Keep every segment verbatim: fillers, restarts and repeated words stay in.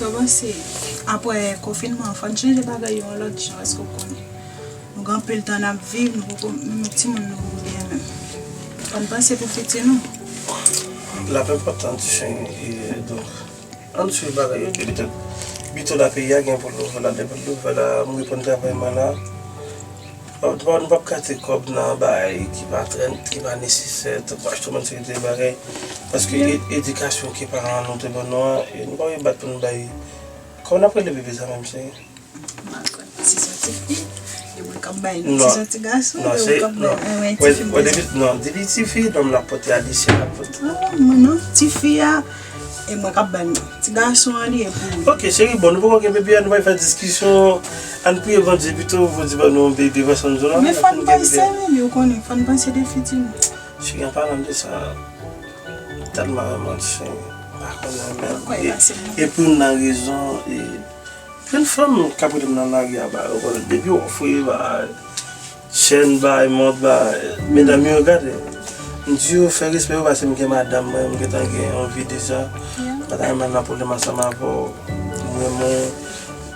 Yo panse, apre konfinman an, fò n chanje bagay yo yon lòt jan, èske w konnen? Nou gen anpil tan n ap viv, nou poko, menm timoun nou poko genyen menm. Fò n panse pou fiti nou. L ap enpòtan, ti chen, e, donk, ann swiv bagay yo, epi petèt, bito la peyi a gen pou l ouvè la, depi l ouvè la, m reponn travay mwen la. Nou p ap, nou p ap gate kòb nan bagay ki pa trè, ki pa nesesè, tankou achte yon bann serye de bagay. Paske e- edikasyon ke paran nou te ban nou an, e nou pa vle bat pou nou bay. Kòman n ap rele bebe sa menm, cheri? M pa konn. Si se yon tifi, e mwen k ap bay li. Si se yon ti gason, e mwen k ap bay li. Mwen, mwen, tifi m bezwen. Non, depi tifi, nonm la pote a li, se l ap pote. Ah, mwen non, tifi a, e mwen k ap bay li. Ti gason an li ye pou li. Ok, cheri, bon, nou poko gen bebe a, nou pa fè diskisyon. Ann priye Bondye pito, Bondye ban nou yon bebe, wè sa m di w la. Men fò n panse, men ou konnen, fò n panse de fiti nou. Cheri, an palan de sa, m tèlman renmen w, cheri. M pa konnen, men. E, e pou youn nan rezon, e, gen fanm k ap rele m nan lari a, ba, yo konnen depi w ofri, ba, chèn, bay, mont, bay, medam yo, gade. M di yo fè respè yo, paske m gen madanm mwen, m gentan gen yon vi deja. M pa ta renmen nan pwoblèm ansanm avè w. M renmen w.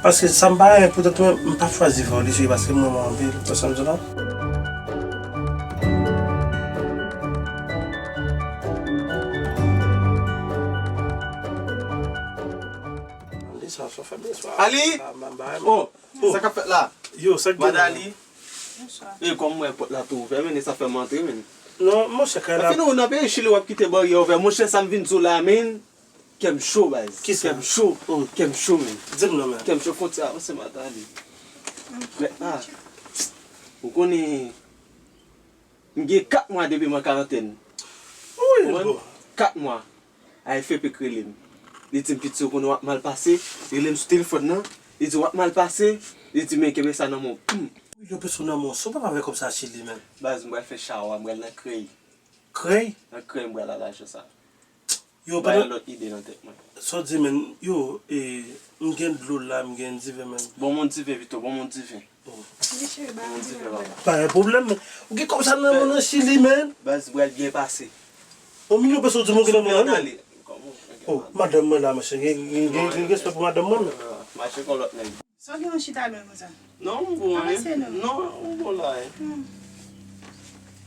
Paske sa m pa renmen, poutèt mwen, m p ap chwazi vòlè, cheri, paske m renmen w anpil. Ou konprann sa m di w la? Desann, sa fè byen swa. Ali! Oh, sa k ap fèt la? Yo, sa k gen la? Madali. E kòm mwen pòt la tou ouvè, men sa fè m antre, men. Non, monchè, kay la. Afin ou nan peyi Chili, w ap kite baryè ouvè. Monchè, sa m vin di w la, men. Kè m cho, baz. Kisa? Kè m cho. Oh. Kè m cho, men. Di m non, men. Kè m cho, fwontyè a, se Madali. Men, ah. Ou konnen, m gen kat mwa depi m an karantèn. Wi, bon. Kat mwa. A F P k rele m. Li di m, "Pitit, ou konnen w ap mal pase." Li rele m sou telefòn nan. Li di, "W ap mal pase." Li di, "Men kenbe sa nan men w." Pim. Yon peso nan men w, sa w pap avè kòb sa Chili, men. Baz, m pral fè chawa, m pral nan krèy. Krèy? Nan krèy, m pral al achte sa. Yo, bay yon lòt ide nan tèt mwen. Sa w di, men, yo, e, m gen dlo la, m gen diven, men. Bon, m yon diven pito, bon, m yon diven. Li cheri, ba yon diven. Pa gen pwoblèm, men. Ou gen kòb sa nan men w nan Chili, men. Baz, m pral byen pase. Yon milyon peso w di m ou gen nan men w, men. Oh, madanm mwen la, monchè. Gen, gen, gen, gen respè pou madanm mwen, men. Mache kon lòt nèg. Sa w gen yon chita lwen konsa? Non, m bon, hein. Non, m bon la, hein. Hmm.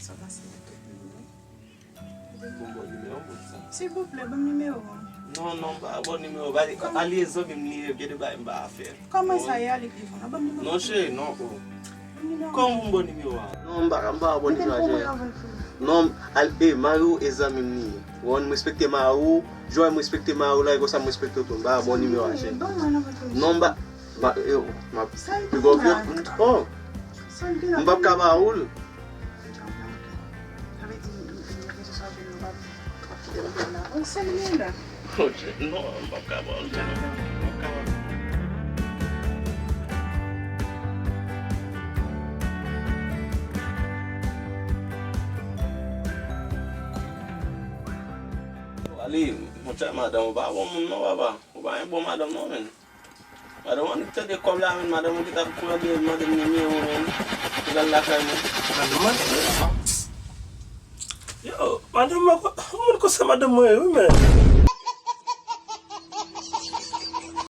Sa pase nan tèt mwen, wi. Bon, bon nimewo pou sa. Silvouplè, ban m nimewo an. Non, non, m pa bon nimewo. Ba, kòman? Ali e zanmi m li ye, gen de bagay m pa fè. Kòman sa ye, Ali pi fon? Ban m nimewo. Non, cheri, non, oh. Ban m nimewo. Kòman pou m bon nimewo a? Non, m pa, m pa bon nimewo a, cheri. Non, al, e, mari w e zanmi m li ye. Bon, m respekte mari w, jan w respekte mari w la, e konsa m respekte w tou. M pa bon nimewo a, cheri. Non, m pa, m pa, yo, m ap, pi gwo vye, oh, m p ap ka ba ou l. Oh, cheri, non, m p ap ka ba ou l, cheri. M p ap ka ba ou l. Ali, monchè, madanm ou pa bon moun non, papa. Ou pa yon bon madanm non, men. Madanm ou annik tande kòb la, men. Madanm ou ki t ap kouran byen mande m nimewo, men. Pou l al lakay mwen. Madanm mwen? Yo, madanm mwen, ou moun konsa madanm mwen, wi, men.